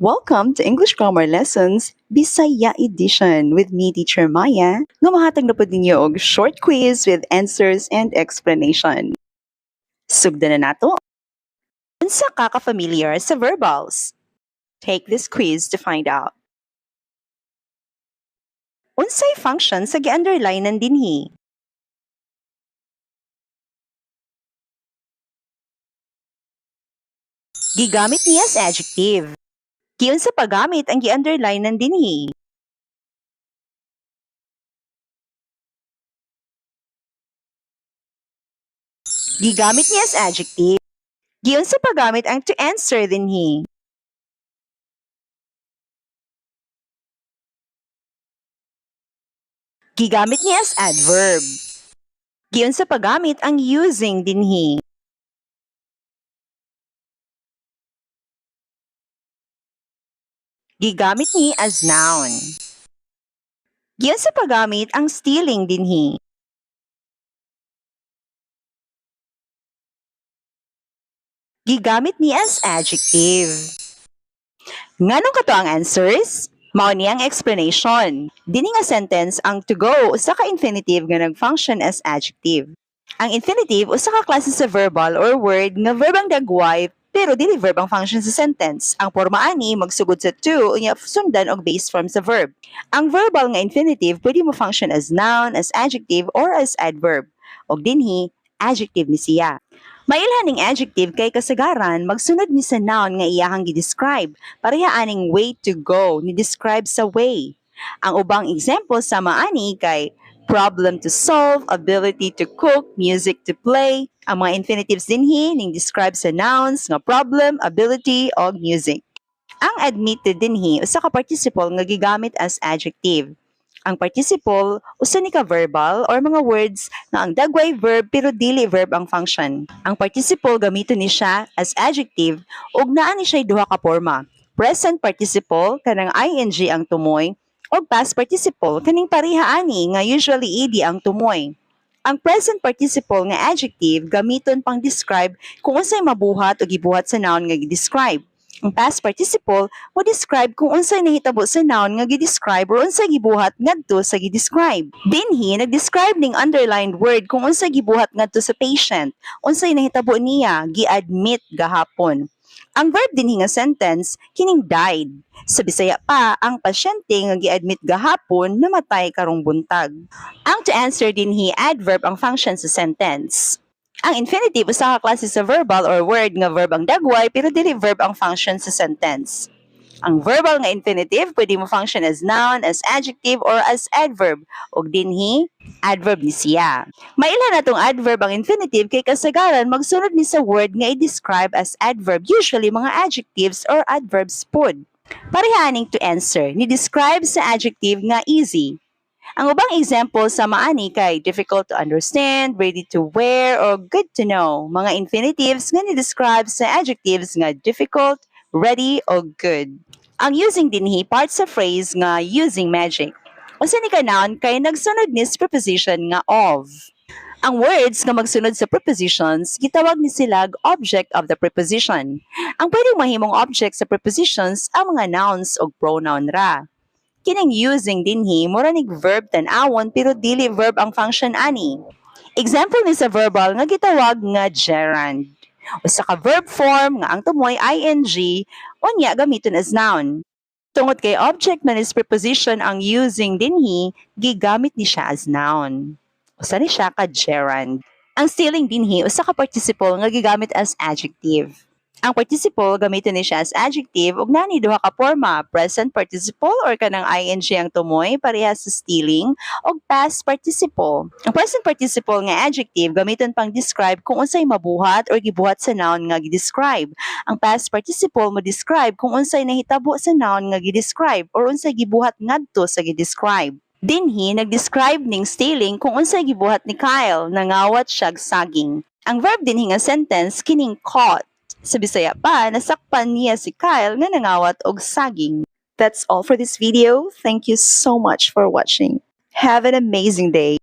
Welcome to English Grammar Lessons Bisaya Edition with me, Teacher Maya, nga mahatag na pud ninyo og short quiz with answers and explanation. Sugdan na nato. Unsa ka ka-familiar sa verbals? Take this quiz to find out. Unsay function sa gi-underline dinhi? Gigamit niya as adjective. Giunsa paggamit ang gi-underline dinhi? Gigamit niya as adjective. Giunsa paggamit ang to answer dinhi? Gigamit niya as adverb. Giunsa paggamit ang using dinhi? Gigamit ni as noun. Giunsa paggamit ang stealing dinhi? Gigamit ni as adjective. Nganong kato ang answers? Mao ni ang explanation. Dini nga sentence, ang to go usa ka infinitive nga nag-function as adjective. Ang infinitive usa ka klase sa verbal or word nga verb ang dagway pero dili verb ang function sa sentence. Ang porma ani magsugod sa to unya sundan og base form sa verb. Ang verbal nga infinitive pwede mo function as noun, as adjective or as adverb. Og dinhi, adjective ni siya. Mailhan ning adjective kay kasagaran magsunod ni sa noun nga iyahang gi-describe. Pareha aning way to go ni describe sa way. Ang ubang example sa maani kay problem to solve, ability to cook, music to play. Ang mga infinitives dinhi ning describe sa nouns nga problem, ability og music. Ang admitted dinhi usa ka participle nga gigamit as adjective. Ang participle usa ni ka verbal or mga words nga ang dagway verb pero dili verb ang function. Ang participle gamiton ni siya as adjective ug naa ni siya duha ka porma. Present participle, kanang ing ang tumoy, ug past participle, kaning pareha ani nga usually ed ang tumoy. Ang present participle nga adjective gamiton pang describe kung unsay mabuhat o gibuhat sa noun nga gi-describe. Ang past participle mo describe kung unsay nahitabo sa noun nga gi-describe or unsay gibuhat ngadto sa gi-describe. Dinhi nag-describe ning underlined word kung unsay gibuhat ngadto sa patient, unsay nahitabo niya, gi-admit gahapon. Ang verb dinhi nga sentence kining died. Sa Bisaya pa, ang pasyente nga gi-admit gahapon namatay karong buntag. Ang to answer dinhi, adverb ang function sa sentence. Ang infinitive usa ka klase sa verbal or word nga verb ang dagway pero dili verb ang function sa sentence. Ang verbal nga infinitive pwede mo function as noun, as adjective or as adverb. Ug dinhi, adverb ni siya. Mailhan natong adverb ang infinitive kay kasagaran magsunod ni sa word nga i-describe as adverb, usually mga adjectives or adverbs pod. Pareha aning to answer, ni describe sa adjective nga easy. Ang ubang example sa maani kay difficult to understand, ready to wear, or good to know. Mga infinitives nga ni-describe sa adjectives nga difficult, ready, o good. Ang using dinhi part sa phrase nga using magic. Usa ni ka noun kay nagsunod ni sa preposition nga of. Ang words nga magsunod sa prepositions gitawag ni silag object of the preposition. Ang pwedeng mahimong object sa prepositions ang mga nouns og pronoun ra. Kining using dinhi mura nig verb tan-awon pero dili verb ang function ani. Example ni sa verbal nga gitawag nga gerund. Usa ka verb form nga ang tumoy ing unya gamiton as noun. Tungod kay object man is preposition ang using dinhi, gigamit ni siya as noun. Usa ni siya ka gerund. Ang stealing dinhi usa ka participle nga gigamit as adjective. Ang participle gamiton ni siya as adjective ug naa ni duha ka porma, present participle or kanang ing ang tumoy pareha sa stealing, ug past participle. Ang present participle nga adjective gamiton pang describe kung unsay mabuhat or gibuhat sa noun nga gi-describe. Ang past participle mo describe kung unsay nahitabo sa noun nga gi-describe or unsay gibuhat ngadto sa gi-describe. Dinhi nag-describe ning stealing kung unsay gibuhat ni Kyle, nangawat siyag saging. Ang verb dinhi nga sentence kining caught. Sa Bisaya pa, nasakpan niya si Kyle nga nangawat og saging. That's all for this video. Thank you so much for watching. Have an amazing day.